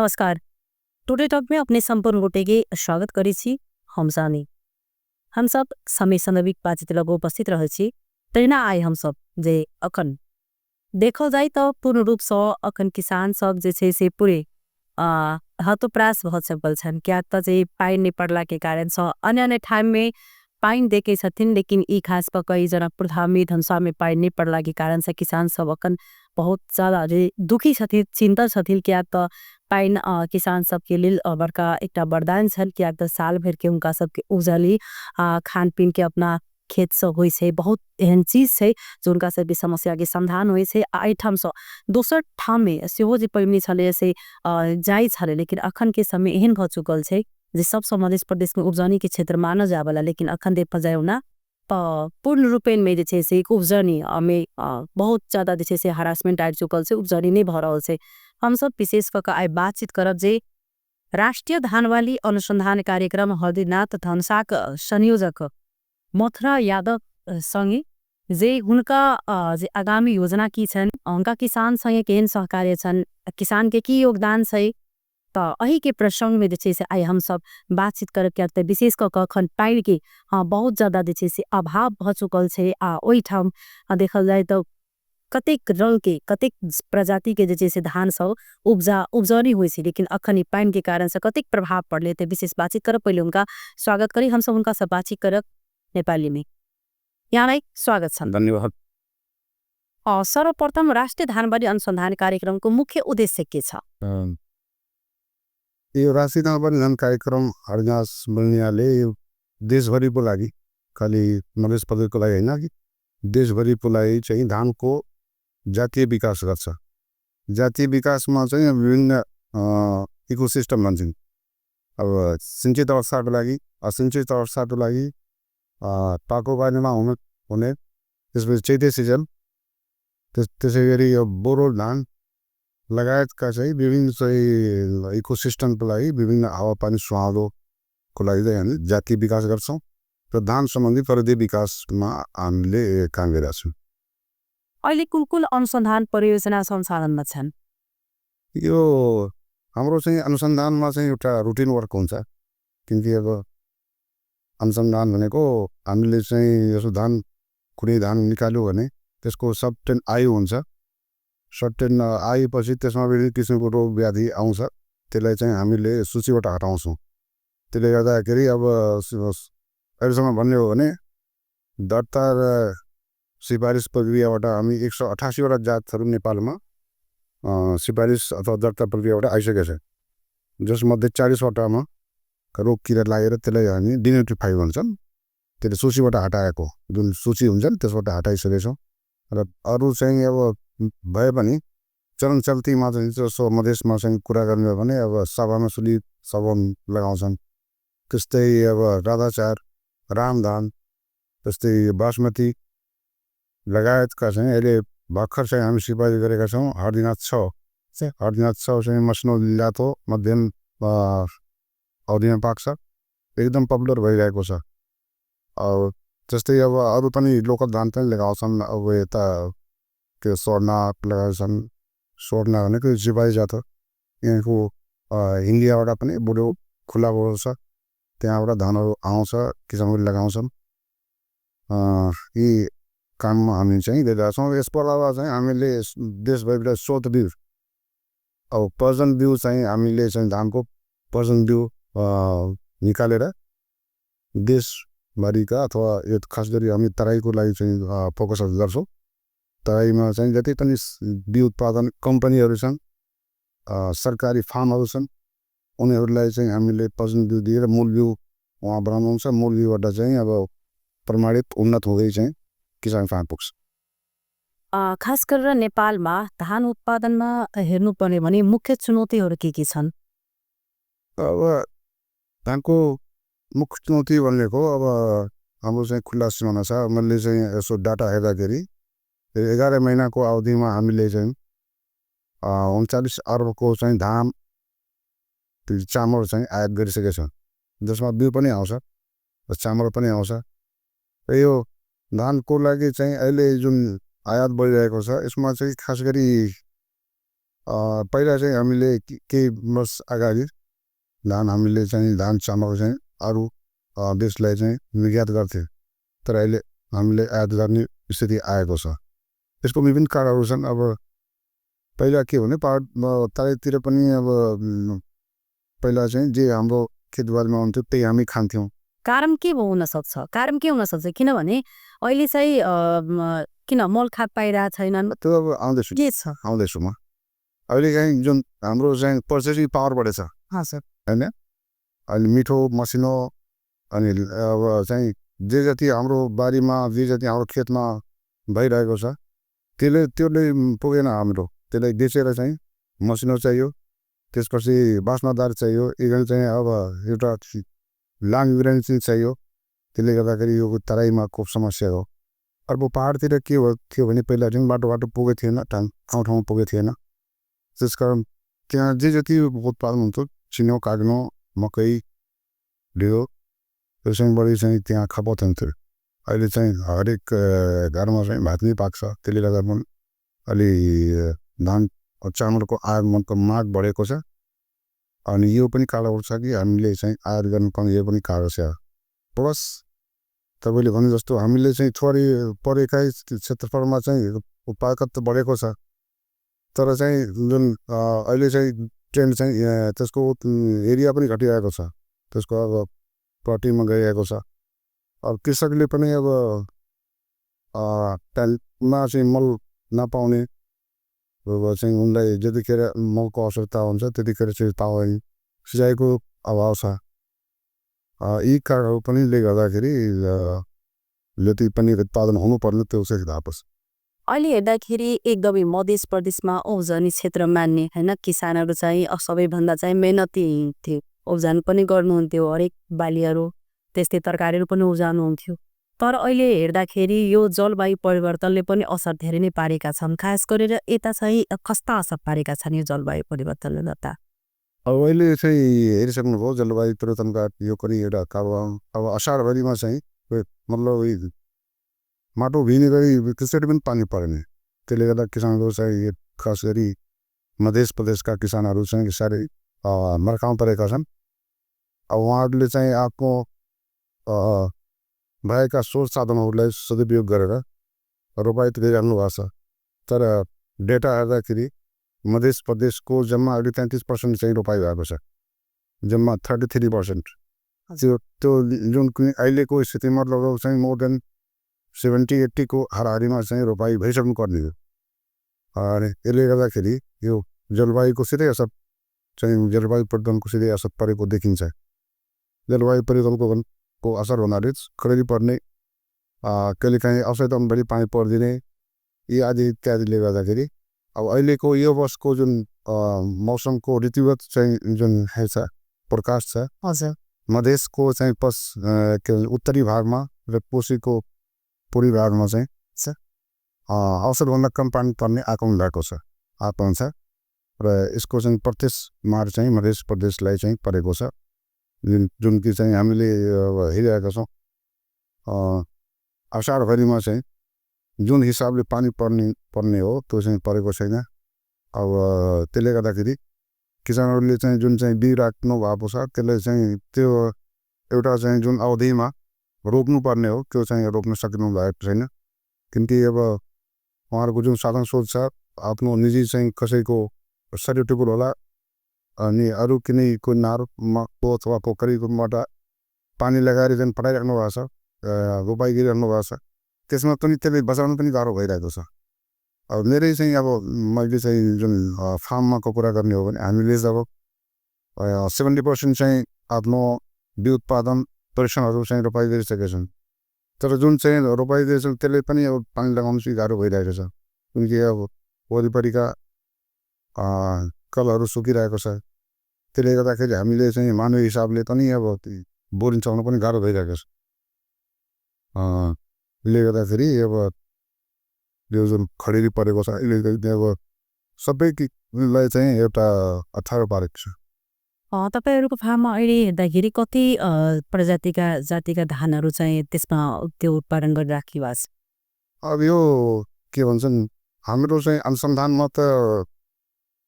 नमस्कार। Today talk में अपने संपूर्ण गोटे के स्वागत करी छी हम सानी। हम सब समय संदर्भिक बातचीत लगो उपस्थित रहे छी। तहिना आए हम सब जे अखन देखल जाए तो पूर्ण रूप से अखन किसान सब जे छे से पूरे हतोप्रास बहुत सकल छन। क्या त जे पाइन नहीं पड़ला के कारण से अन्य अन्य ठाम में पाइन देके छथिन, लेकिन ई खास पर कई जनकपुर धाम में धनुषा में पाइन नहीं पड़ला के कारण से किसान सब अखन बहुत ज्यादा जे दुखी छथिन, चिंतित छथिन। क्या त पाइन किसान सबके लेल बड़का एकटा वरदान छल। क्या त साल भर के उनका सबके उजली खान पीन के अपना खेत से होई छे, बहुत एहन चीज छे जो उनका सबके समस्या के समाधान होई छे। एहि ठाम से दोसर ठाम में सेहो जे पहिने छले से जाई छले, लेकिन अखन के समय एहन भ चुकल छे जे सब मध्य प्रदेश में उपजनी के क्षेत्र मानल जाए वाला, लेकिन अखन देखल जाए ना पूर्ण रूपेण में जे छे से उपजनी में बहुत ज्यादा जे छे से हरासमेंट आ चुकल छे, उपजनी नहीं भ रहल छे। हम सब विशेष करके आइ बातचीत करब जे राष्ट्रीय धानवाली अनुसंधान कार्यक्रम हरदीनाथ धनसाक संयोजक मथुरा यादव संगे जे हुनका जे आगामी योजना की छन, उनका किसान संगे केहन सहकार्य छन, किसान के की योगदान छे, तो अही के प्रसंग में जे छे से आई हम सब बातचीत करब। करते विशेष करके अखन पाइन के बहुत ज्यादा जे छे से अभाव भ चुकल छे। ओहि ठाम देखल जाए तो कतेक रंग के कतेक प्रजाति के जे छे से धान सब उपजनी हुई छे, लेकिन अखन ई पाइन के कारण से कतेक प्रभाव पड़ले ते विशेष बातचीत करब। पहले उनका स्वागत करी, हम सब उनका सब बातचीत करब नेपाली में। यहाँलाई स्वागत छ। धन्यवाद। सर्वप्रथम राष्ट्रिय धानवाली अनुसंधान कार्यक्रम को मुख्य उद्देश्य के छ? यो राष्ट्रिय धानवाली अनुसंधान कार्यक्रम हरदास बनियाले देशभरिको लागि, खाली मध्य प्रदेशको लागि हैन कि देशभरिको लागि चाहिँ धानको जातीय विकास गर्छ। जातीय विकासमा चाहिँ विभिन्न इकोसिस्टम भन्छन्। अब सिंचित अवस्थाको लागि, असिंचित अवस्थाको लागि, पाको पानीमा हुने, त्यसपछि चैते सिजन, त्यसै गरी यो बोरो धान लगायतका चाहिँ विभिन्न चाहिँ इकोसिस्टमको लागि, विभिन्न हावापानी सुहाउँदोको लागि चाहिँ हामी जातीय विकास गर्छौँ र धान सम्बन्धी प्रविधि विकासमा हामीले काम गरिरहेका छौँ। अहिले कुल अनुसन्धान परियोजना सञ्चालनमा छन्? यो हाम्रो चाहिँ अनुसन्धानमा चाहिँ एउटा रुटिन वर्क हुन्छ, किनकि अब अनुसन्धान भनेको हामीले चाहिँ यसो धान कुनै धान निकाल्यो भने त्यसको सर्टेन आयु हुन्छ। सर्टेन आएपछि त्यसमा विभिन्न किसिमको रोग व्याधि आउँछ, त्यसलाई चाहिँ हामीले सूचीबाट हटाउँछौँ। त्यसले गर्दाखेरि अब अहिलेसम्म भन्ने हो भने दर्ता र सिफारिस प्रक्रियाबाट हामी 188 वटा जातहरू नेपालमा सिफारिस अथवा दर्ता प्रक्रियाबाट आइसकेका छन्, जसमध्ये 40 वटामा रोग किरा लागेर त्यसलाई हामी डिनोटिफाई भन्छन्, त्यसले सूचीबाट हटाएको जुन सूची हुन्छ नि त्यसबाट हटाइसकेका छौँ। र अरू चाहिँ अब भए पनि चलन चल्तीमा चाहिँ जसो मधेसमा चाहिँ कुरा गर्ने हो भने अब सभामा सुली सबन लगाउँछन्, त्यस्तै अब राधाचार, रामधान, त्यस्तै बासमती लगायतका चाहिँ अहिले भर्खर चाहिँ हामी सिफारिस गरेका छौँ। हरदीनाथ 6 चाहिँ मसिनो जात हो, मध्यम अवधिमा पाक्छ, एकदम पपुलर भइरहेको छ। अब जस्तै अब अरू पनि लोकल धान पनि लगाउँछन्। अब यता त्यो स्वर्णा लगाउँछन्। स्वर्णा भनेको सिफारिस जात हो। यहाँको इन्डियाबाट पनि बुढो खुला भएको छ, त्यहाँबाट धानहरू आउँछ, किसानहरूले लगाउँछन्। यी काममा हामी चाहिँ गरिरहेका छौँ। यसको अलावा चाहिँ हामीले देशभरिबाट स्रोत बिउ, अब प्रजन बिउ चाहिँ हामीले चाहिँ धानको प्रजन बिउ निकालेर देशभरिका अथवा यो खास गरी हामी तराईको लागि चाहिँ फोकस गर्छौँ। तराईमा चाहिँ जति पनि बिउ उत्पादन कम्पनीहरू छन्, सरकारी फार्महरू छन्, उनीहरूलाई चाहिँ हामीले प्रजन बिउ दिएर मूल बिउ वहाँ बनाउनुहुन्छ। मूल बिउबाट चाहिँ अब प्रमाणित उन्नत हुँदै चाहिँ किसान फार्म पुग्छ। खास गरेर नेपालमा धान उत्पादनमा हेर्नु पर्ने भने मुख्य चुनौतीहरू के छन्? अब धानको मुख्य चुनौती भनेको अब हाम्रो चाहिँ खुल्ला सिमाना छ। मैले चाहिँ यसो डाटा हेर्दाखेरि 11 महिनाको अवधिमा हामीले चाहिँ 39 अर्बको चाहिँ धान चामल चाहिँ आयात गरिसकेका छौँ, जसमा बिउ पनि आउँछ, चामल पनि आउँछ। र यो धानको लागि चाहिँ अहिले जुन आयात बढिरहेको छ, यसमा चाहिँ खास गरी पहिला चाहिँ हामीले केही वर्ष अगाडि हामीले चाहिँ धान चामल चाहिँ अरू देशलाई चाहिँ निर्यात गर्थे, तर अहिले हामीले आयात गर्ने स्थिति आएको छ। यसको विभिन्न कारणहरू छन्। अब पहिला के भने पहाड तराईतिर पनि अब पहिला चाहिँ जे हाम्रो खेतबारीमा हुन्थ्यो त्यही हामी खान्थ्यौँ। कारण के हुन सक्छ? कारण के हुन सक्छ? किनभने अहिले चाहिँ किन मल खाद पाइरहेको छैनन्? त्यो अब आउँदैछु के छ? आउँदैछु म। अहिले चाहिँ जुन हाम्रो चाहिँ पर्चेसिङ पावर बढेछ सर। होइन, अहिले मिठो मसिनो अनि अब चाहिँ जे जति हाम्रो बारीमा जे जति हाम्रो खेतमा भइरहेको छ त्यसले पुगेन हाम्रो, त्यसलाई बेचेर चाहिँ मसिनो चाहियो, त्यसपछि बास्नादार चाहियो, इभन चाहिँ अब एउटा लाङ बिरामी चाहिँ चाहियो। त्यसले गर्दाखेरि यो तराईमा खुब समस्या हो। अर्को पहाडतिर के थियो भने पहिला चाहिँ बाटो पुगेको थिएन, ठाउँ ठाउँ पुगेको थिएन, त्यसकारण त्यहाँ जे जति उत्पादन हुन्थ्यो चिनो काग्नो मकै ढियो त्यो चाहिँ बढी चाहिँ त्यहाँ खपत हुन्थ्यो। अहिले चाहिँ हरेक घरमा चाहिँ भात नै पाक्छ, त्यसले गर्दा पनि अलि धान चामलको आयातको माग बढेको छ। अनि यो पनि कारण छ कि हामीले चाहिँ आयात गर्नु पर्ने, यो पनि कारण छ। प्लस तपाईँले भने जस्तो हामीले चाहिँ थोरै परेकै क्षेत्रफलमा चाहिँ उत्पादकता बढेको छ, तर चाहिँ जुन अहिले चाहिँ ट्रेन्ड चाहिँ त्यसको एरिया पनि घटिरहेको छ, त्यसको अब प्लटिङमा गइरहेको छ। अब कृषकले पनि अब टाइममा चाहिँ मल नपाउने चाहिँ उनलाई जतिखेर मलको आवश्यकता हुन्छ त्यतिखेर चाहिँ पाउने, सिँचाइको अभाव छ। यी कारणहरू पनि ले गर्दाखेरि जति पनि उत्पादन हुनुपर्ने त्यो चाहिँ वापस अहिले हेर्दाखेरि एकदमै मध्य प्रदेशमा उब्जनी क्षेत्र मान्ने होइन किसानहरू चाहिँ सबैभन्दा चाहिँ मेहनती थियो, उब्जनी पनि गर्नुहुन्थ्यो, हरेक बालीहरू त्यस्तै तरकारीहरू पनि उब्जाउनुहुन्थ्यो। तर अहिले हेर्दाखेरि यो जलवायु परिवर्तनले पनि असर धेरै नै पारेका छन्। खास गरेर यता चाहिँ कस्ता असर पारेका छन् यो जलवायु परिवर्तनले गर्दा? अब अहिले चाहिँ हेरिसक्नुभयो जलवायु परिवर्तनका यो पनि एउटा कारण। अब असारभरिमा चाहिँ मतलब माटो भिने गरी त्यसरी पनि पानी परेन, त्यसले गर्दा किसानहरू चाहिँ खास गरी मध्य प्रदेशका किसानहरू चाहिँ साह्रै मर्काउँ परेका छन्। अब उहाँहरूले चाहिँ आफ्नो भएका स्रोत साधनहरूलाई सदुपयोग गरेर रोपाइ गरिरहनु भएको छ, तर डेटा हेर्दाखेरि मध्य प्रदेशको जम्मा अहिले 33% चाहिँ रोपाइ भएको छ, जम्मा 33%। त्यो जुन अहिलेको स्थितिमा लगभग चाहिँ मोर देन 70-80 को हाराहारीमा चाहिँ रोपाइ भइसक्नु पर्ने हो। अनि यसले गर्दाखेरि यो जलवायुको सिधै असर चाहिँ जलवायु परिवर्तनको सिधै असर परेको देखिन्छ। जलवायु परिवर्तनको असर हुनाले खडेरी पर्ने, कहिलेकाहीँ आवश्यकता बढी पानी परिदिने, यी आदि इत्यादिले गर्दाखेरि अब अहिलेको यो वर्षको जुन मौसमको ऋतुगत चाहिँ जुन छ प्रकाश छ हजुर मधेसको चाहिँ के उत्तरी भागमा र कोशीको पूर्वी भागमा चाहिँ औसतभन्दा कम पानी पर्ने आकलन भएको छ र यसको चाहिँ प्रत्यक्ष मार चाहिँ मध्य प्रदेशलाई चाहिँ परेको छ, जुन कि चाहिँ हामीले हेरिरहेका छौँ। असारभरिमा चाहिँ जुन हिसाबले पानी पर्ने हो त्यो चाहिँ परेको छैन। अब त्यसले गर्दाखेरि किसानहरूले चाहिँ जुन चाहिँ बिउ राख्नु भएको छ त्यसले चाहिँ त्यो एउटा चाहिँ जुन अवधिमा रोप्नुपर्ने हो त्यो चाहिँ रोप्न सक्नु भएको छैन, किनकि अब उहाँहरूको जुन साधन स्रोत छ आफ्नो निजी चाहिँ कसैको शरीर टुकुर होला अनि अरू कुनै नारमा अथवा पोखरीबाट पानी लगाएर चाहिँ पठाइराख्नु भएको छ, रोपाइ गरिरहनु भएको छ, त्यसमा पनि त्यसले बचाउनु पनि गाह्रो भइरहेको छ। अब मेरै चाहिँ अब मैले चाहिँ जुन फार्मको कुरा गर्ने हो भने हामीले जब 70% चाहिँ आफ्नो बिउ उत्पादन परीक्षणहरू चाहिँ रोपाइ गरिसकेका छन्, तर जुन चाहिँ रोपाइ दिएछन् त्यसले पनि अब पानी लगाउनु चाहिँ गाह्रो भइरहेको छ, किनकि अब वरिपरिका कलहरू सुकिरहेको छ। त्यसले गर्दाखेरि हामीले चाहिँ मानवीय हिसाबले पनि अब बोरिङ चलाउनु पनि गाह्रो भइरहेको छ। यसले गर्दाखेरि अब यो जुन खडेरी परेको छ यसले अब सबैलाई चाहिँ एउटा अप्ठ्यारो पारेको छ। तपाईँहरूको फार्ममा अहिले हेर्दाखेरि कति प्रजातिका जातिका धानहरू चाहिँ त्यसमा त्यो उत्पादन गरेर राखिएको छ? अब यो के भन्छन् हाम्रो चाहिँ अनुसन्धानमा त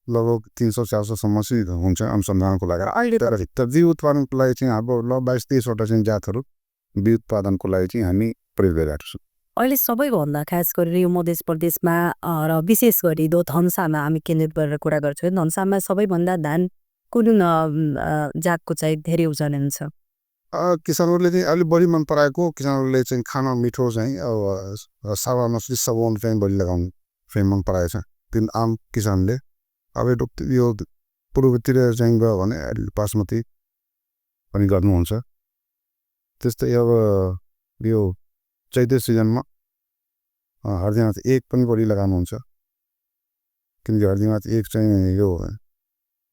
लगभग 300-400 सम्म चाहिँ हुन्छ अनुसन्धानको लागि। अहिले तर बिउ उत्पादनको लागि चाहिँ अब ल 22-23 वटा चाहिँ जातहरू बिउ उत्पादनको लागि चाहिँ हामी प्रयोग गरिरहेको छौँ। अहिले सबैभन्दा खास गरेर यो मध्य प्रदेशमा र विशेष गरी धनुषामा हामी केन्द्रित गरेर कुरा गर्छौँ। धनुषामा सबैभन्दा धान कुन जातको चाहिँ धेरै उब्जनी हुन्छ? किसानहरूले चाहिँ अलिक बढी मन पराएको, किसानहरूले चाहिँ खान मिठो चाहिँ अब सावा नस्ली सबोन चाहिँ बढी लगाउनु चाहिँ मन पराएको छ तिन आम किसानले। अब यो पूर्वतिर चाहिँ गयो भने बासमती पनि गर्नुहुन्छ। त्यस्तै अब यो चैते सिजनमा हर्दीमाथ 1 पनि बढी लगाउनुहुन्छ, किनकि हर्दीमाथ 1 चाहिँ यो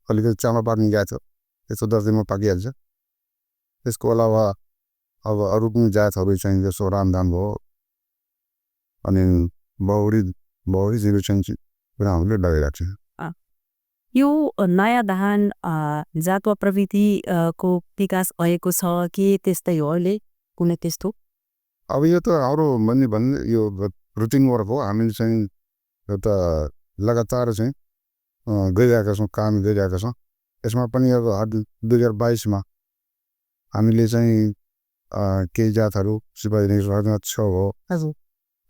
अलिकति चामल पाक्ने जात हो, यस्तो 10 दिनमा पाकिहाल्छ। त्यसको अलावा अब अरू पनि जातहरू चाहिँ जस्तो रामधान भयो अनि बहुरी जिरो चाहिँ हामीले लगाइरहेको छ। यो नयाँ धान जात वा प्रविधि को विकास भएको छ कि त्यस्तै हो अहिले कुनै त्यस्तो? अब यो त हाम्रो भन्ने यो रुटिन वर्क हो। हामीले चाहिँ एउटा लगातार चाहिँ गइरहेका छौँ, काम गरिरहेका छौँ। यसमा पनि अब 2022मा हामीले चाहिँ केही जातहरू हर्दीमाथ 6 हो,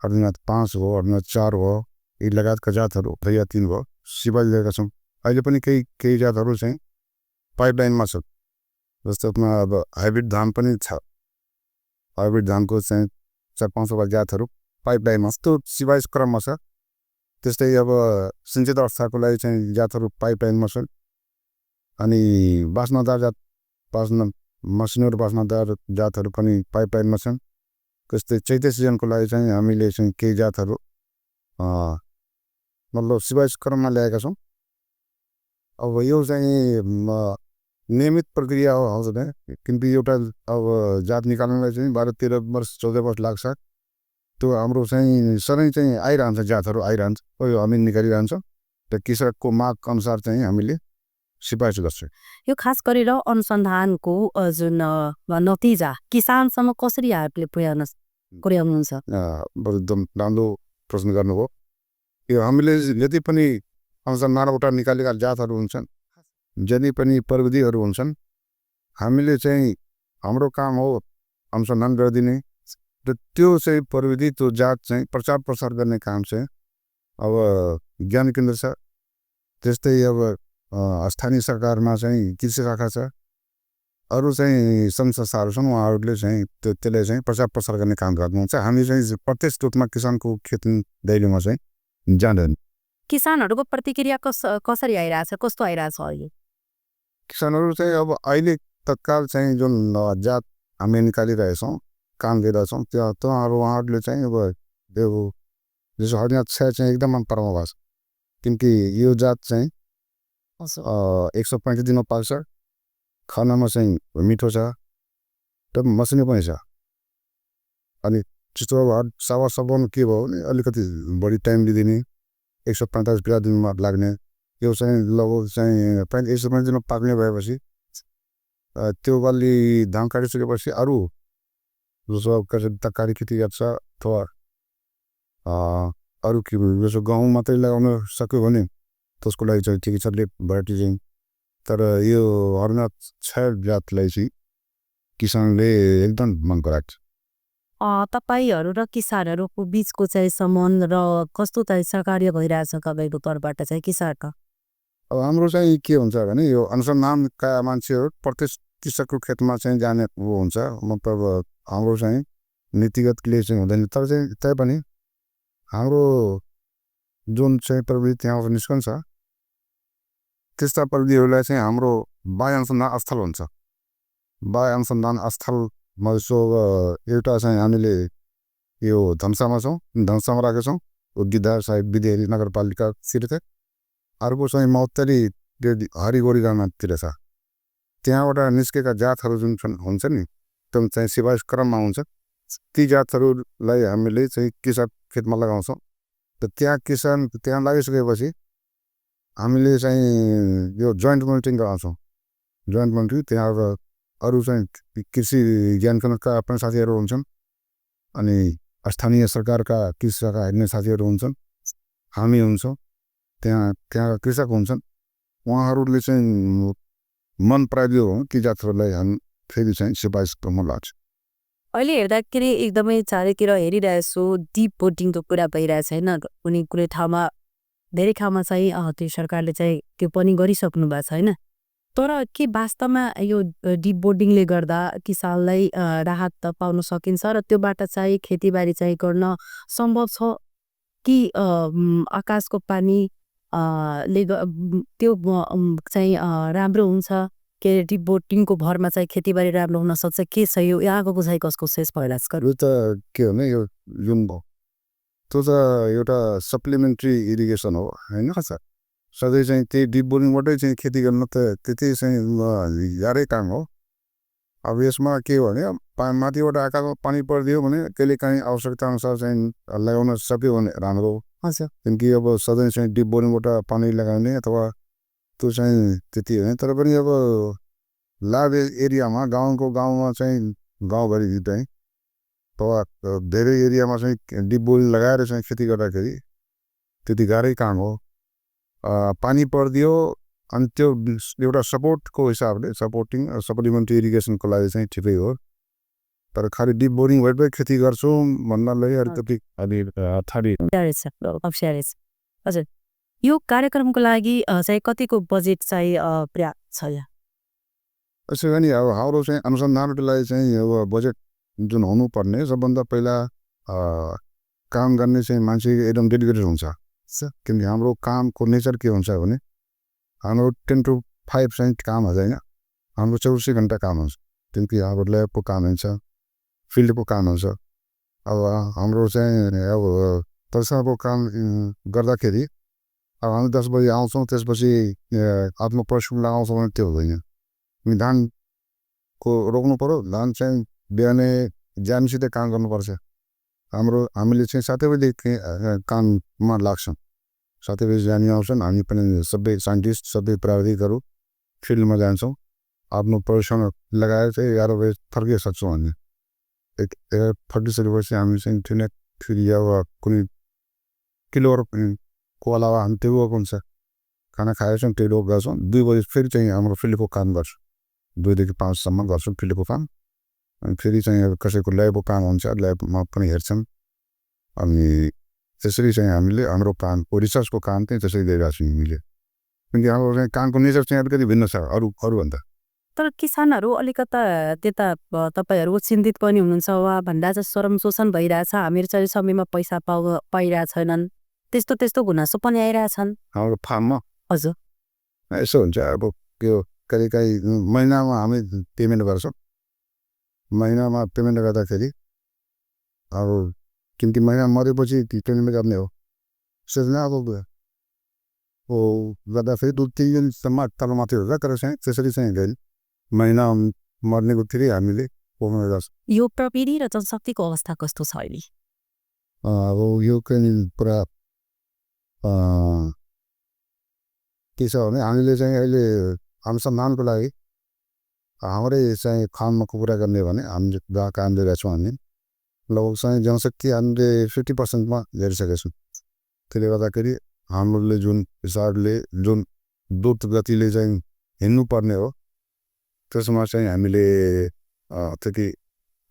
हर्दीमाथ 5 हो, हर्दीमाथ 4 हो, यी लगायतका जातहरू 2 या 3 भयो सिपाही लिएका छौँ। अहिले पनि केही जातहरू चाहिँ पाइपलाइनमा छ। जस्तो अब हाइब्रिड धान पनि छ। हाइब्रिड धानको चाहिँ 4-5 वटा जातहरू पाइपलाइनमा त्यो सिपाही क्रममा छ। त्यस्तै अब सिन्चित अवस्थाको लागि चाहिँ जातहरू पाइपलाइनमा छन्। अनि बास्मदार जात मसिनो र बास्मदार जातहरू पनि पाइपलाइनमा छन्। त्यस्तै चैते सिजनको लागि चाहिँ हामीले चाहिँ केही जातहरू मतलब सिपाही क्रममा ल्याएका छौँ। अब यो चाहिँ नियमित प्रक्रिया हो हजुर, किनकि एउटा अब जात निकाल्नलाई चाहिँ 12-13 वर्ष 14 वर्ष लाग्छ। त्यो हाम्रो चाहिँ सधैँ चाहिँ आइरहन्छ, जातहरू आइरहन्छ, हामी निकालिरहन्छ। त्यो कृषकको माग अनुसार चाहिँ हामीले सिफारिस गर्छौँ। यो खास गरेर अनुसन्धानको जुन नतिजा किसानसम्म कसरी यहाँहरूले पुर्याउनुहुन्छ? एकदम राम्रो प्रश्न गर्नुभयो। यो हामीले यति पनि अनुसन्धानबाट निकालेका जातहरू हुन्छन्, जति पनि प्रविधिहरू हुन्छन्, हामीले चाहिँ हाम्रो काम हो अनुसन्धान गरिदिने र त्यो चाहिँ प्रविधि त्यो जात चाहिँ प्रचार प्रसार गर्ने काम चाहिँ अब ज्ञान केन्द्र छ। त्यस्तै अब स्थानीय सरकारमा चाहिँ कृषि शाखा छ, अरू चाहिँ सङ्घ संस्थाहरू छन्, उहाँहरूले चाहिँ त्यसले चाहिँ प्रचार प्रसार गर्ने काम गर्नुहुन्छ। हामी चाहिँ प्रत्यक्ष रूपमा किसानको खेत दैलोमा चाहिँ जाँदैन। किसानहरूको प्रतिक्रिया कसरी आइरहेछ, कस्तो आइरहेछ अहिले? किसानहरू चाहिँ अब अहिले तत्काल चाहिँ जुन जात हामी निकालिरहेछौँ, काम गरिरहेछौँ, उहाँहरूले चाहिँ अब त्यो जस्तो हर्दीमाथ 6 चाहिँ एकदम मन पराउनु भएको छ। किनकि यो जात चाहिँ 135 दिनमा पाक्छ, खानामा चाहिँ मिठो छ, त मसिनो पनि छ। अनि त्यस्तो अब सावा सबन के भयो भने अलिकति बढी टाइम लिदिने, 145 दिनमा लाग्ने, यो चाहिँ लगभग चाहिँ 135 दिनमा पाक्ने भएपछि त्यो बाली धान काटिसकेपछि अरू जस्तो तरकारी खेती गर्छ अथवा अरू के जस्तो गहुँ मात्रै लगाउन सक्यो भने त्यसको लागि चाहिँ ठिकै छ, लेट भेराइटी चाहिँ। तर यो हर्दीमाथ 6 जातलाई चाहिँ किसानले एकदम मन पराएको छ। तपाईहरू र किसानहरूको बिचको चाहिँ सम्बन्ध र कस्तो चाहिँ सहकार्य भइरहेछ तपाईँको तर्फबाट चाहिँ किसानका? अब हाम्रो चाहिँ के हुन्छ भने यो अनुसन्धानका मान्छेहरू प्रत्येक कृषकको खेतमा चाहिँ जाने हुन्छ। मतलब हाम्रो चाहिँ नीतिगत क्लियर चाहिँ हुँदैन, तर चाहिँ तै पनि हाम्रो जुन चाहिँ प्रविधि त्यहाँ निस्कन्छ त्यस्ता प्रविधिहरूलाई चाहिँ हाम्रो बाह्य अनुसन्धान स्थल हुन्छ। बाह्य अनुसन्धान स्थलमा एउटा चाहिँ हामीले यो धनुषामा छौँ, धनुषामा राखेका छौँ, गिद्धार साहिब विद्यार्थी नगरपालिका सिर्थे। अर्को चाहिँ मौत्तरी हरिगोरी गाउँतिर छ। त्यहाँबाट निस्केका जातहरू जुन हुन्छ नि त्यो चाहिँ सिफारिस क्रममा हुन्छ। ती जातहरूलाई हामीले चाहिँ किसान खेतमा लगाउँछौँ। त त्यहाँ लगाइसकेपछि हामीले चाहिँ यो जोइन्ट मोनिटरिङ गराउँछौँ। जोइन्ट मोनिटरिङ त्यहाँ अरू चाहिँ कृषि ज्ञान केन्द्रका आफ्ना साथीहरू हुन्छन्, अनि स्थानीय सरकारका कृषि शाखा हेर्ने साथीहरू हुन्छन्, हामी हुन्छौँ, त्यहाँ कृषक हुन्छन्। उहाँहरूले चाहिँ मन पराइदियो कि जातहरूलाई हामी फेरि चाहिँ सिफारिस गर्न लाग्छ। अहिले हेर्दाखेरि एकदमै चारैतिर हेरिरहेछु डिप भोटिङको कुरा भइरहेछ होइन, कुनै कुनै ठाउँमा धेरै ठाउँमा चाहिँ त्यो सरकारले चाहिँ त्यो पनि गरिसक्नु भएको छ होइन। तर के वास्तवमा यो डिप बोर्डिङले गर्दा किसानलाई राहत त पाउन सकिन्छ र त्योबाट चाहिँ खेतीबारी चाहिँ गर्न सम्भव छ कि आकाशको पानी त्यो चाहिँ राम्रो हुन्छ के डिप बोर्डिङको भरमा चाहिँ खेतीबारी राम्रो हुन सक्छ के छ यो यहाँको बुझाइ कसको शेष भइरहेछ यो त के भने यो जुन भयो त्यो त एउटा सप्लिमेन्ट्री इरिगेसन हो होइन सर। सधैँ चाहिँ त्यही डिप बोरिङबाटै चाहिँ खेती गर्न त त्यति चाहिँ गाह्रै काम हो। अब यसमा के हो भने माथिबाट आकाशमा पानी परिदियो भने कहिले काहीँ आवश्यकताअनुसार चाहिँ लगाउन सक्यो भने राम्रो हो। हजुर किनकि अब सधैँ चाहिँ डिप बोरिङबाट पानी लगाउने अथवा त्यो चाहिँ त्यति होइन। तर पनि अब लाभ एरियामा गाउँमा चाहिँ गाउँभरि चाहिँ अथवा धेरै एरियामा चाहिँ डिप बोरिङ लगाएर चाहिँ खेती गर्दाखेरि त्यति गाह्रै काम हो। पानी परिदियो अनि त्यो एउटा सपोर्टको हिसाबले सप्लिमेन्ट्री इरिगेसनको लागि चाहिँ ठिकै हो। तर खालि डिप बोरिङ भएरै खेती गर्छौँ भन्नाले अलिकति हजुर यो कार्यक्रमको लागि चाहिँ कतिको बजेट चाहिँ पर्याप्त छ यहाँ? यसो भने अब हाम्रो चाहिँ अनुसन्धानको लागि चाहिँ अब बजेट जुन हुनुपर्ने सबभन्दा पहिला काम गर्ने चाहिँ मान्छे एकदम डेडिकेटेड हुन्छ। किनकि हाम्रो कामको नेचर के हुन्छ भने हाम्रो 10 to 5 चाहिँ काम हुँदैन, हाम्रो 24 घन्टा काम हुन्छ। किनकि हाम्रो ल्याबको काम हुन्छ, फिल्डको काम हुन्छ। अब हाम्रो चाहिँ अब तर्साको काम गर्दाखेरि अब हामी 10 बजी आउँछौँ, त्यसपछि आफ्नो परिश्रम लगाउँछौँ भने त्यो हुँदैन। धानको रोक्नु पऱ्यो, धान चाहिँ बिहानै ज्यानसितै काम गर्नुपर्छ। हामीले चाहिँ 7 बजी काममा लाग्छौँ। 7 बजी जानी आउँछन्, हामी पनि सबै साइन्टिस्ट सबै प्राविधिकहरू फिल्डमा जान्छौँ। आफ्नो परिश्रम लगाएर चाहिँ 11 बजी फर्किसक्छौँ। हामी फर्किसकेपछि हामी चाहिँ फेरि अब कुनै किलोको अलावा हामी टेबल हुन्छ खाना खाएर चाहिँ टेबल गर्छौँ। 2 बजी फेरि चाहिँ हाम्रो फिल्डको काम गर्छौँ। 2 देखि 5 सम्म गर्छौँ फिल्डको काम। अनि फेरि चाहिँ कसैको ल्याबको काम हुन्छ, ल्याबमा पनि हेर्छन्। अनि त्यसरी चाहिँ हामीले हाम्रो कामको रिसर्चको काम चाहिँ त्यसरी गरिरहेको छौँ हामीले। किनकि हाम्रो चाहिँ कामको नेचर चाहिँ अलिकति भिन्न छ अरूभन्दा। तर किसानहरू अलिकता त्यता तपाईँहरू चिन्तित पनि हुनुहुन्छ वा भन्दा चाहिँ श्रम शोषण भइरहेछ, हामीहरू चाहिँ समयमा पैसा पाइरहेको छैनन्, त्यस्तो गुनासो पनि आइरहेछन् हाम्रो फार्ममा। हजुर यसो हुन्छ अब त्यो कहिलेकाहीँ महिनामा हामी पेमेन्ट गर्छौँ। महिनामा पेमेन्ट गर्दाखेरि अब किनकि महिना मरेपछि पेमेन्ट गर्ने हो। त्यसरी नै अब गर्दाखेरि 2-3 दिनसम्म तल माथि हुन्छ। तर चाहिँ त्यसरी चाहिँ गएन, महिना मर्नेको फेरि हामीले पोख्ने गर्छौँ। यो प्रविधि र जनशक्तिको अवस्था कस्तो छ अहिले? अब यो चाहिँ पुरा के छ भने हामीले चाहिँ अहिले अनुसन्धानको लागि हाम्रै चाहिँ फार्ममा कुरा गर्ने भने हामीले काम गरिरहेछौँ। हामी लगभग चाहिँ जनशक्ति हामीले 50%मा हेरिसकेका छौँ। त्यसले गर्दाखेरि हामीले जुन हिसाबले जुन द्रुत गतिले चाहिँ हिँड्नुपर्ने हो त्यसमा चाहिँ हामीले त्यति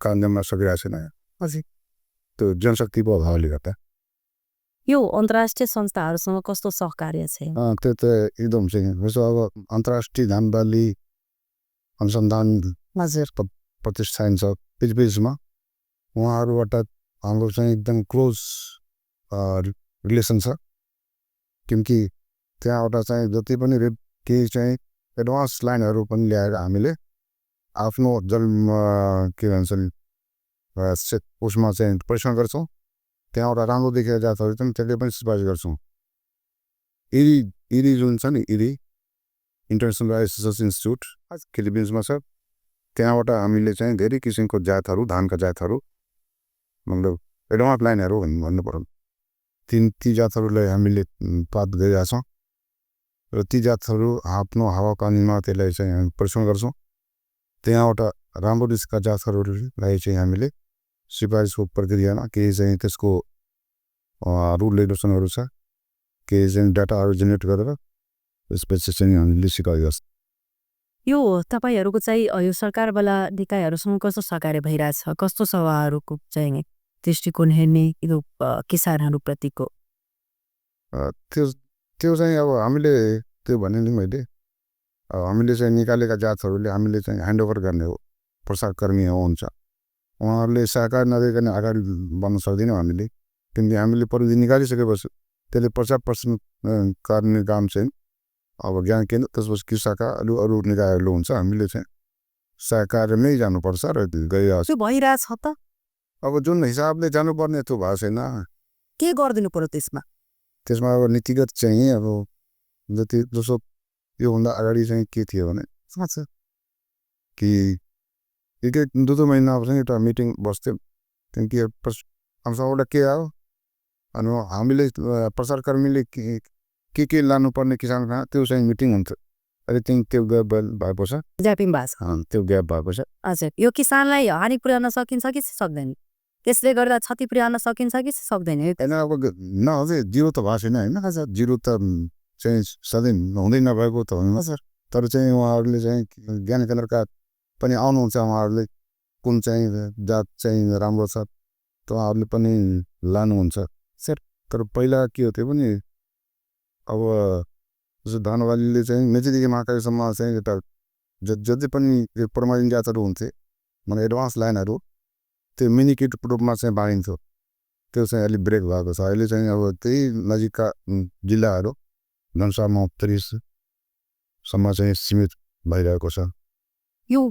काम गर्न सकिरहेको छैन। हजुर त्यो जनशक्तिको अभावले गर्दा। यो अन्तर्राष्ट्रिय संस्थाहरूसँग कस्तो सहकार्य छ? त्यो त एकदम चाहिँ जस्तो अब अन्तर्राष्ट्रिय धान बाली अनुसन्धान प्रतिष्ठान छ पिचमा, उहाँहरूबाट हाम्रो चाहिँ एकदम क्लोज रिलेसन छ। किनकि त्यहाँबाट चाहिँ जति पनि केही चाहिँ एडभान्स लाइनहरू पनि ल्याएर हामीले आफ्नो के भन्छ नि उसमा चाहिँ परीक्षण गर्छौँ। त्यहाँबाट राम्रो देखेर जातहरू चाहिँ त्यसले पनि सिफारिस गर्छौँ। इरी जुन छ नि, इरी इन्टरनेसनल रिसर्च इन्स्टिट्युट फिलिपिन्समा छ। त्यहाँबाट हामीले चाहिँ धेरै किसिमको जातहरू, धानका जातहरू मतलब एडभान्स लाइनहरू भन्नु पर्यो, ती जातहरूलाई हामीले प्राप्त गरिरहेका छौँ। र ती जातहरू आफ्नो हावापानीमा त्यसलाई चाहिँ हामी परीक्षण गर्छौँ। त्यहाँबाट राम्रो रिसका जातहरूलाई चाहिँ हामीले सिफारिसको प्रक्रियामा केही चाहिँ त्यसको रुल रेगुलेसनहरू छ, केही चाहिँ डाटाहरू जेनेरेट गरेर त्यसपछि चाहिँ हामीले सिकाएको छ। यो तपाईँहरूको चाहिँ यो सरकारवाला निकायहरूसँग कस्तो सहकार्य भइरहेछ? कस्तो छ उहाँहरूको चाहिँ दृष्टिकोण हेर्ने यो किसानहरूप्रतिको? त्यो त्यो चाहिँ अब हामीले त्यो भने नि मैले हामीले चाहिँ निकालेका जातहरूले हामीले चाहिँ ह्यान्डओभर गर्ने हो, प्रसारकर्मी हुन्छ। उहाँहरूले सहकार नदिकन अगाडि बढ्न सक्दैनौँ हामीले, किनकि हामीले प्रविधि निकालिसकेपछि त्यसले 50% गर्ने काम चाहिँ अब ज्ञान केन्द्र त्यसपछि कृषकका अरू निकायहरू हुन्छ। हामीले चाहिँ सहकार्यमै जानुपर्छ र गइरहेको छ। त्यो भइरहेछ त? अब जुन हिसाबले जानुपर्ने त्यो भएको छैन। के गरिदिनु पर्यो त्यसमा? त्यसमा अब नीतिगत चाहिँ अब जसो योभन्दा अगाडि चाहिँ के थियो भने कि एक दुई महिना अब चाहिँ एउटा मिटिङ बस्थ्यो। त्यहाँदेखि हामीसँग के आयो अनि हामीले प्रसारकर्मीले के लानुपर्ने किसान कहाँ त्यो चाहिँ मिटिङ हुन्थ्यो। अहिले त्यो ग्याप भएको छ, ज्यापिङ भाषा त्यो ग्याप भएको छ। हजुर, यो किसानलाई हानि पुर्याउन सकिन्छ कि सक्दैन? त्यसले गर्दा क्षति पुर्याउन सकिन्छ कि सक्दैन? होइन अब नहुँदै जिरो त भएको छैन होइन। हजुर, जिरो त चाहिँ सधैँ हुँदै नभएको त होइन। हजुर, तर चाहिँ उहाँहरूले चाहिँ ज्ञान केन्द्रका पनि आउनुहुन्छ। उहाँहरूले कुन चाहिँ जात चाहिँ राम्रो छ त उहाँहरूले पनि लानुहुन्छ। तर पहिला के हो त्यो पनि अब जस्तो धानबालीले चाहिँ मेचीदेखि महाकालीसम्म चाहिँ एउटा जति पनि प्रमाणित जातहरू हुन्थे মানে एडभान्स लाइनहरू त्यो मिनी किट रूपमा चाहिँ बाँडिन्थ्यो। त्यो चाहिँ अहिले ब्रेक भएको छ। अहिले चाहिँ अब त्यही नजिकका जिल्लाहरू धनुषा महोत्तरीसम्म चाहिँ सीमित भइरहेको छ। यो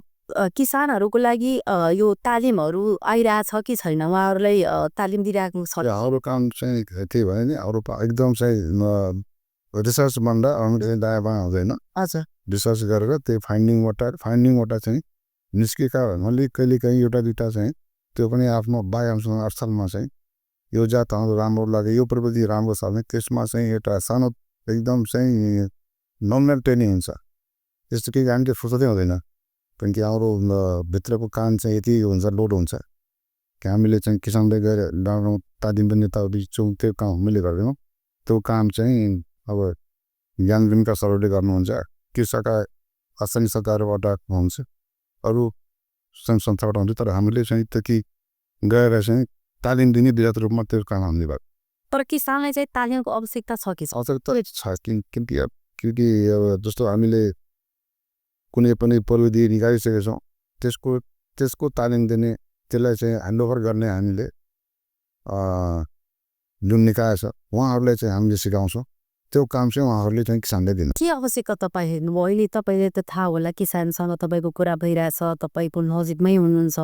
किसानहरूको लागि यो तालिमहरू आइरहेछ कि छैन? उहाँहरूलाई तालिम दिइरहेको छ? हाम्रो काम चाहिँ त्यही भयो नि। अरू एकदम चाहिँ रिसर्च भन्दा हामीले दायाँ बायाँ हुँदैन। हजुर, रिसर्च गरेर त्यो फाइन्डिङबाट चाहिँ निस्केका भन्नाले कहिले काहीँ एउटा दुईवटा चाहिँ त्यो पनि आफ्नो व्यायामसँग अर्थलमा चाहिँ यो जात हाम्रो राम्रो लाग्यो, यो प्रविधि राम्रो छ भने त्यसमा चाहिँ एउटा सानो एकदम चाहिँ नर्मल ट्रेनिङ हुन्छ। त्यस्तो केही हामीले फुर्सदै हुँदैन, किनकि हाम्रो भित्रको काम चाहिँ यति हुन्छ, लोड हुन्छ कि हामीले चाहिँ किसानले गएर डाँडो तालिम पनि यताउति त्यो काम हामीले गर्दैनौँ। त्यो काम चाहिँ अब ज्ञान विकास सरले गर्नुहुन्छ, कृषकका असङ्घ सरकारबाट हुन्छ, अरू सङ्घ संस्थाबाट हुन्छ। तर हामीले चाहिँ त्यति गएर चाहिँ तालिम दिने विधात रूपमा त्यो काम हामीले गर्छ। तर किसानलाई चाहिँ तालिमको आवश्यकता छ कि आवश्यकता छ, किनकि अब जस्तो हामीले कुनै पनि प्रविधि निकालिसकेका छौँ त्यसको तालिम दिने, त्यसलाई चाहिँ ह्यान्डओभर गर्ने हामीले जुन निकाय छ उहाँहरूलाई चाहिँ हामीले सिकाउँछौँ। त्यो काम चाहिँ उहाँहरूले चाहिँ किसानले दिनु। के आवश्यकता तपाईँ हेर्नुभयो? अहिले तपाईँले त थाहा होला किसानसँग तपाईँको कुरा भइरहेछ, तपाईँको नजिकमै हुनुहुन्छ,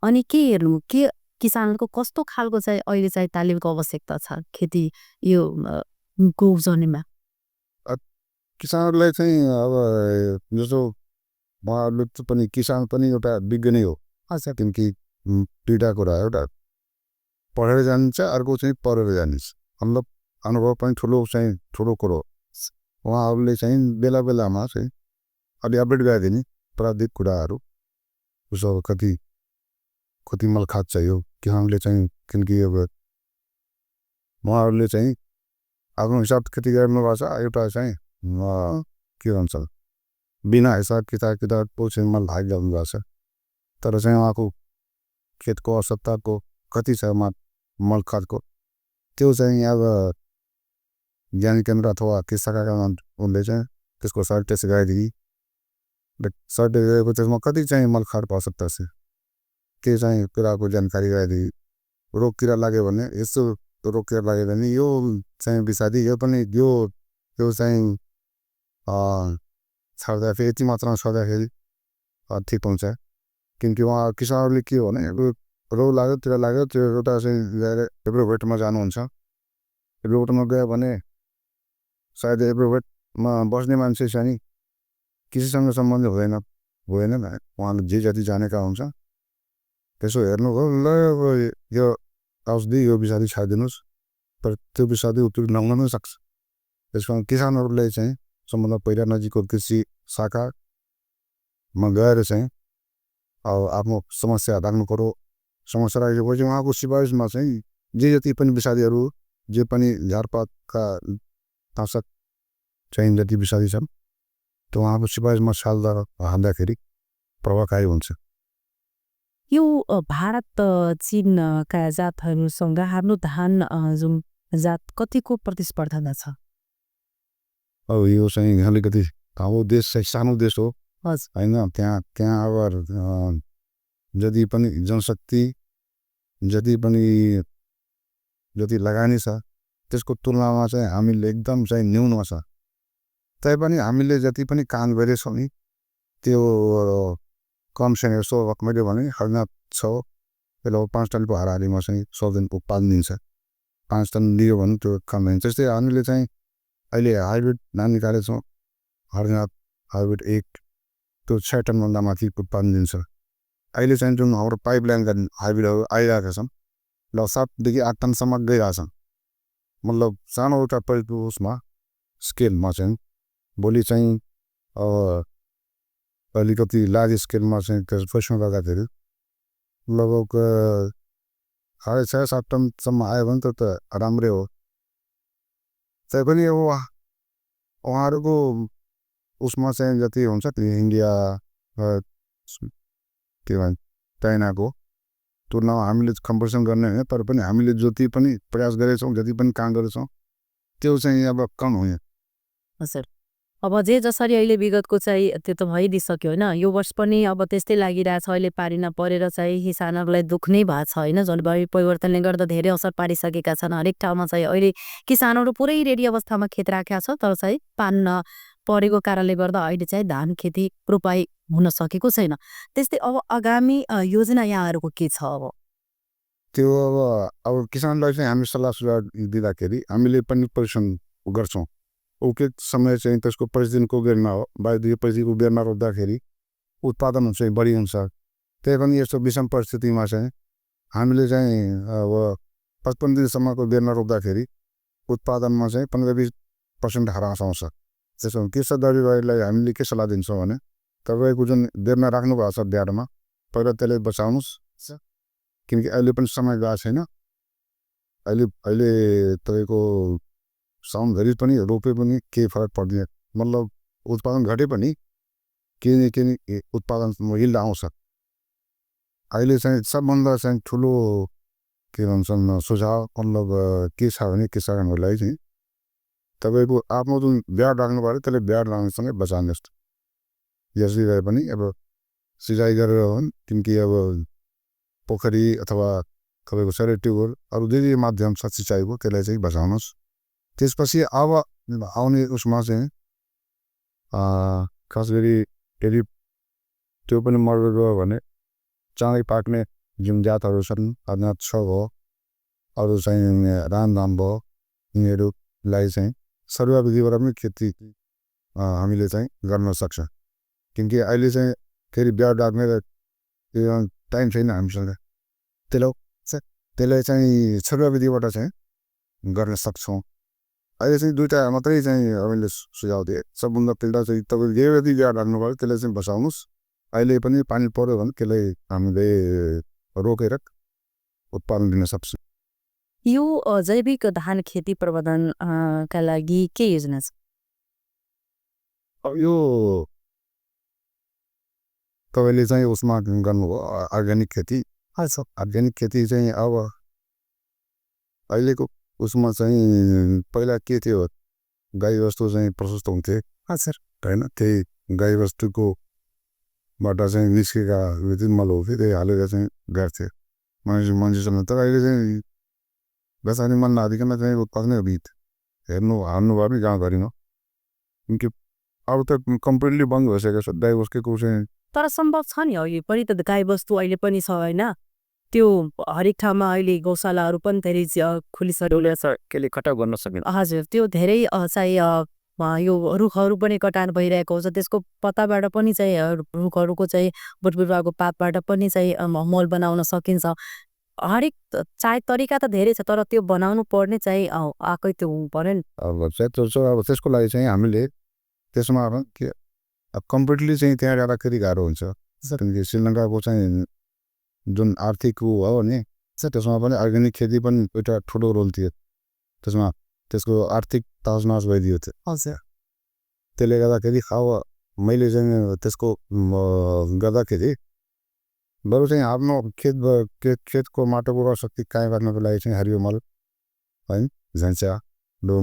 अनि के हेर्नु के किसानको कस्तो खालको चाहिँ अहिले चाहिँ तालिमको आवश्यकता छ खेती यो को उब्जनीमा? किसानहरूलाई चाहिँ अब जस्तो उहाँहरूले पनि किसान पनि एउटा विज्ञ नै हो। हजुर, किनकि दुईवटा कुरा एउटा पढेर जानिन्छ, अर्को चाहिँ पढेर जानिन्छ। मतलब अनुभव पनि ठुलो कुरो। उहाँहरूले चाहिँ बेला बेलामा चाहिँ अलि अपडेट गराइदिने प्राविधिक कुराहरू, उसो कति मल खाद चाहियो किसानले चाहिँ, किनकि अब उहाँहरूले चाहिँ आफ्नो हिसाब खेती गर्नुभएको छ। एउटा चाहिँ के भन्छ बिना हिसाब किताबको चाहिँ मल हाइक गर्नु भएको छ। तर चाहिँ उहाँको खेतको आवश्यकताको कति छ मल खादको त्यो चाहिँ अब ज्ञान केन्द्र अथवा कृषकका उनले चाहिँ त्यसको सर्ट टेस्ट गराइदिए। सर्ट गएको त्यसमा कति चाहिँ मल खादको आवश्यकता छ त्यो चाहिँ कुराको जानकारी गराइदिए। रोग किरा लाग्यो भने यसो रोग किरा लाग्यो भने यो चाहिँ विषादी यो पनि यो चाहिँ छर्दाखेरि यति मात्रामा छर्दाखेरि ठिक हुन्छ। किनकि उहाँ किसानहरूले के हो भने रोग लाग्यो त्यो एउटा चाहिँ गएर एब्रोभेटमा जानुहुन्छ। एब्रोभेटमा गयो भने सायद एब्रोभेटमा बस्ने मान्छे चाहिँ कृषिसँग सम्बन्धित हुँदैन उहाँले जे जति जानेका हुन्छ त्यसो हेर्नुभयो ल यो औषधि यो विषादी छाइदिनुहोस्, तर त्यो विषादी उत्पत्ति नहुन पनि सक्छ। त्यसमा किसानहरूले चाहिँ सम्बन्ध पहिला नजिकको कृषि शाखामा गएर चाहिँ अब आफ्नो समस्या राख्नु पर्यो। समस्या राखेपछि उहाँको सिफारिसमा चाहिँ जे जति पनि विषादीहरू जे पनि झारपातका नाशक चाहिँ जति विषादी छन् त्यो उहाँको सिपाहीमा सालदार हान्दाखेरि प्रभावकारी हुन्छ। यो भारत चीनका जातहरूसँग हाम्रो धान जुन जात कतिको प्रतिस्पर्धा छ? अब यो चाहिँ अलिकति हाम्रो देश चाहिँ सानो देश हो हजुर होइन, त्यहाँ अब जति पनि जनशक्ति जति लगानी छ त्यसको तुलनामा चाहिँ हामीले एकदम चाहिँ न्यूनमा छ। तैपनि हामीले जति पनि काम गरेछौँ नि त्यो कम चाहिँ यसो मैले भने हरियाणा छ त्यसले 5 टनको हाराहारीमा चाहिँ 100 दिनको उत्पादन दिन्छ। 5 टन दियो भने त्यो कम हुन्छ। त्यस्तै हामीले चाहिँ अहिले हाइब्रिड धान निकालेछौँ, हरियाणा हाइब्रिड 1 त्यो 6 टनभन्दा माथि उत्पादन दिन्छ। अहिले चाहिँ जुन हाम्रो पाइपलाइनका हाइब्रिडहरू आइरहेका छन् ल 7 देखि 8 टनसम्म गइरहेछन्। मतलब सानो एउटा उसमा स्केलमा चाहिँ भोलि चाहिँ अलिकति लार्ज स्केलमा चाहिँ प्रश्न गर्दाखेरि लगभग 6.5-7 टनसम्म आयो भने त राम्रै हो। तैपनि अब उहाँहरूको उसमा चाहिँ जति हुन्छ त्यो इन्डिया के भन्छ चाइनाको तुलनामा हामीले कम्पेरिसन गर्ने होइन, तर पनि हामीले जति पनि प्रयास गरेछौँ जति पनि काम गरेछौँ त्यो चाहिँ अब कम हुने। हजुर अब जे जसरी अहिले विगतको चाहिँ त्यो त भइदिइसक्यो होइन, यो वर्ष पनि अब त्यस्तै लागिरहेछ। अहिले पारी नपरेर चाहिँ किसानहरूलाई दुख नै भएको छ होइन। जलवायु परिवर्तनले गर्दा धेरै असर पारिसकेका छन्। हरेक ठाउँमा चाहिँ अहिले किसानहरू पुरै रेडी अवस्थामा खेत राखेका छ, तर चाहिँ पानी नपरेको कारणले गर्दा अहिले चाहिँ धान खेती रोपाई हुन सकेको छैन। त्यस्तै अब आगामी योजना यहाँहरूको के छ? अब त्यो अब किसानलाई चाहिँ हामी सल्लाह सुझाव दिँदाखेरि हामीले पनि परिश्रम गर्छौँ। उचित समय चाहिँ त्यसको 25 दिनको बेरमा हो, 22-25 दिनको बेरमा रोप्दाखेरि उत्पादन चाहिँ बढी हुन्छ। त्यही पनि यस्तो विषम परिस्थितिमा चाहिँ हामीले चाहिँ अब 55 दिनसम्मको बेरमा रोप्दाखेरि उत्पादनमा चाहिँ 15-20% ह्रास आउँछ। त्यसो कृषक दाजुभाइलाई हामीले के सल्लाह दिन्छौँ भने तपाईँको जुन बेरमा राख्नु भएको छ ब्याडमा पहिला त्यसले बचाउनुहोस्, किनकि अहिले पनि समय गएको छैन। अहिले तपाईँको साउनभरि पनि रोपे पनि केही फरक पर्दैन, मतलब उत्पादन घटे पनि केही न केही उत्पादन हिल्ड आउँछ। अहिले चाहिँ सबभन्दा चाहिँ ठुलो के भन्छन् सुझाव मतलब के छ भने किसानहरूलाई चाहिँ तपाईँको आफ्नो जुन ब्याड राख्नु पऱ्यो त्यसले ब्याड राख्नुसँगै बचाउनुहोस्। यसरी भए पनि अब सिँचाइ गरेर हो किनकि अब पोखरी अथवा तपाईँको सरे ट्युबवेल अरू जे माध्यम छ सिँचाइको त्यसलाई चाहिँ बचाउनुहोस्। त्यसपछि अब आउने उसमा चाहिँ खास गरी यदि त्यो पनि मरेर गयो भने चाँडै पाक्ने जुन जातहरू छन् अनाज छ भयो, अरू चाहिँ रामधान भयो, यिनीहरूलाई चाहिँ सरुवा विधिबाट पनि खेती हामीले चाहिँ गर्न सक्छ। किनकि अहिले चाहिँ फेरि ब्याड राख्ने टाइम छैन हामीसँग, त्यसलाई चाहिँ सरुवा विधिबाट चाहिँ गर्न सक्छौँ। अहिले चाहिँ दुईवटा मात्रै चाहिँ हामीले सुझाव दिए। सबभन्दा पहिला चाहिँ तपाईँले जे यदि ब्याड राख्नु पऱ्यो त्यसलाई चाहिँ बचाउनुहोस्। अहिले पनि पानी पर्यो भने त्यसलाई हामीले रोकेर उत्पादन दिन सक्छौँ। यो जैविक धान खेती प्रबन्धन का लागि के योजना छ? अब यो तपाईँले चाहिँ उसमा गर्नुभयो अर्ग्यानिक खेती। अर्ग्यानिक खेती चाहिँ अब अहिलेको उसमा चाहिँ पहिला के थियो, गाई वस्तु चाहिँ प्रशस्त हुन्थे होइन, त्यही गाई वस्तुको बाट चाहिँ निस्केका मल हो कि त्यही हालेर चाहिँ गाड्थे मान्छेसँग। तर अहिले चाहिँ बेसारी मल नहालिकन चाहिँ उत्पादनै बित हाल्नु भयो भने गाउँघरिमा, किनकि अब त कम्प्लिटली बन्द भइसकेको छ गाई वस्तुको चाहिँ। तर सम्भव छ नि अहिले पनि त गाई वस्तु अहिले पनि छ होइन। त्यो हरेक ठाउँमा अहिले गौशालाहरू पनि धेरै खुलिसकेको छ, केले कटाउ गर्न सकिन्छ। हजुर त्यो धेरै चाहिँ यो रुखहरू पनि कटान भइरहेको हुन्छ। त्यसको पत्ताबाट पनि चाहिँ रुखहरूको चाहिँ बोटबिरुवाको पातबाट पनि चाहिँ मल बनाउन सकिन्छ। हरेक चाहे तरिका त धेरै छ, तर त्यो बनाउनु पर्ने चाहिँ आएकै त्यो हुनु पर्यो नि। अब अब त्यसको लागि चाहिँ हामीले त्यसमा के कम्प्लिटली चाहिँ त्यहाँ जाँदाखेरि गाह्रो हुन्छ। किनकि श्रीलङ्काको चाहिँ जुन आर्थिक हो नि त्यसमा पनि अर्ग्यानिक खेती पनि एउटा ठुलो रोल थियो। त्यसमा त्यसको आर्थिक तहसनहस भइदियो थियो। त्यसले गर्दाखेरि मैले चाहिँ त्यसको गर्दाखेरि बरु चाहिँ आफ्नो खेतको माटोको उर्वरा शक्ति कायम राख्नको लागि चाहिँ हरियो मल है झैँचा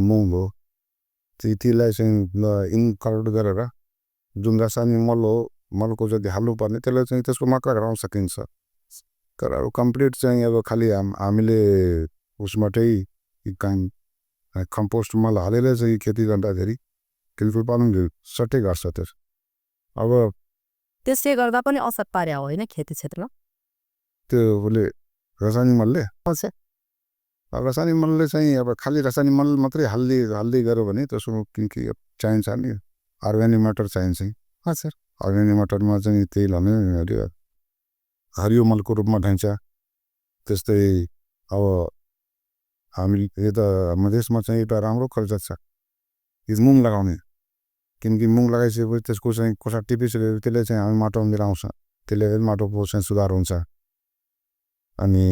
मुङ हो तीलाई चाहिँ इन्कलुड गरेर जुन रासायनिक मल हो मलको जति हाल्नुपर्ने त्यसलाई चाहिँ त्यसको मात्रा घटाउन सकिन्छ तर अब कम्प्लिट चाहिँ अब खालि हामीले उसबाटै काम कम्पोस्ट मल हालेर चाहिँ खेती गर्दाखेरि खेलकुद उत्पादन सट्टै घट्छ त्यो अब त्यसले गर्दा पनि असर पार्या हो होइन खेती क्षेत्रमा त्यो उसले रासायनिक मलले हजुर रासायनिक मलले चाहिँ अब खालि रासायनिक मल मात्रै हाल्दै गऱ्यो भने त्यसको के चाहिन्छ नि अर्ग्यानिक मटर चाहिन्छ हजुर अर्ग्यानिक मटरमा चाहिँ तेल हाल्ने हरियो मलको रूपमा ढाइन्छ त्यस्तै अब हामी यता मधेसमा चाहिँ एउटा राम्रो कल्चर छ मुङ लगाउने किनकि मुङ लगाइसकेपछि त्यसको चाहिँ कोसा टिपिसकेपछि त्यसले चाहिँ हामी माटोमा मिलाउँछ त्यसले माटोको चाहिँ सुधार हुन्छ अनि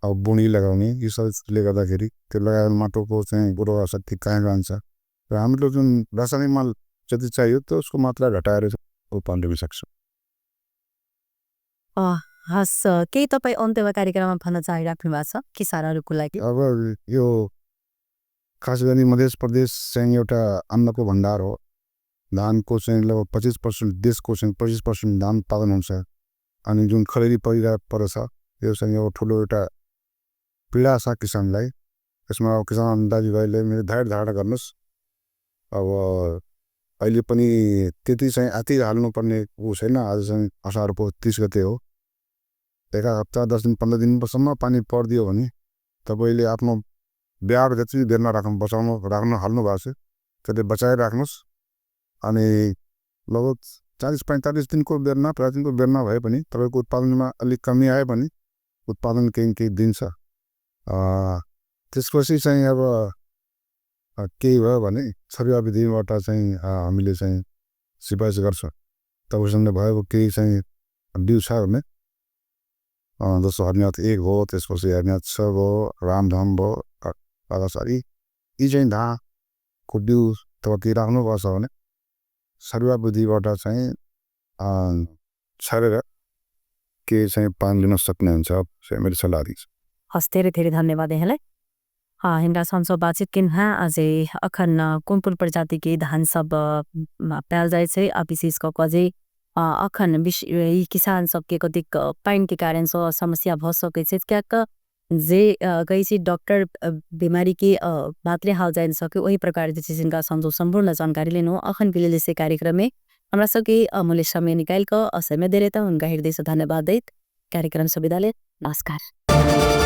अब बुनी लगाउने यी सबले गर्दाखेरि त्यो लगाएर माटोको चाहिँ उर्वरा शक्ति कायम रहन्छ र हामीले जुन रासायनिक मल जति चाहियो त्यो उसको मात्रा घटाएर उत्पादन गर्न सक्छौँ हस् केही तपाईँ अन्त्यमा कार्यक्रममा भन्न चाहिराख्नु भएको छ किसानहरूको लागि अब यो खास गरी मध्य प्रदेश चाहिँ एउटा अन्नको भण्डार हो धानको चाहिँ लगभग 25% देशको चाहिँ 25% धान उत्पादन हुन्छ अनि जुन खरेदी पर्छ यो चाहिँ अब ठुलो एउटा पीडा छ किसानलाई यसमा किसान दाजुभाइले मेरो धैर्य धारणा गर्नुहोस् अब अहिले पनि त्यति चाहिँ आति हाल्नुपर्ने ऊ छैन आज चाहिँ असारको 30 गते हो एक हप्ता 10 दिन 15 दिनसम्म पानी परिदियो भने तपाईँले आफ्नो बिहार जति बेर्ना राख्नु हाल्नु भएको छ त्यसले बचाएर राख्नुहोस् अनि लगभग 40-45 दिनको बेर्ना 50 दिनको बेर्ना भए पनि तपाईँको उत्पादनमा अलिक कमी आए पनि उत्पादन केही दिन्छ त्यसपछि चाहिँ अब केही भयो भने छरिया विधिबाट चाहिँ हामीले चाहिँ सिफारिस गर्छ तपाईँसँग भएको केही चाहिँ बिउ छ भने जस्तो हर्नियात 1 हो त्यसपछि हर्नियात 6 हो रामधाम भयो अगासारी यी चाहिँ धानको बिउ तपाईँ राख्नुपर्छ भने सरुवा विधिबाट चाहिँ छरेर के चाहिँ पानी लिन सक्ने हुन्छ मेरो सल्लाह दिन्छु हस् धेरै धेरै धन्यवाद यहाँलाई हिंदा संसद बातचीत किन अझै अखन कुन प्रजाति के धान सब पायल जाए छै विशेष कजे अखन किसान सबके कतिक पानी के कारण से समस्या भ सकै छै क्याक जे कही छी डॉक्टर बीमारी के बातले हाल जान सके वही प्रकार जिनका समझो संपूर्ण जानकारी लेनो अखन के से कार्यक्रम में हमरा सबके अमूल्य समय निकाल कर समय दे रहता उनका हृदय से धन्यवाद दैत कार्यक्रम से विदा ले नमस्कार।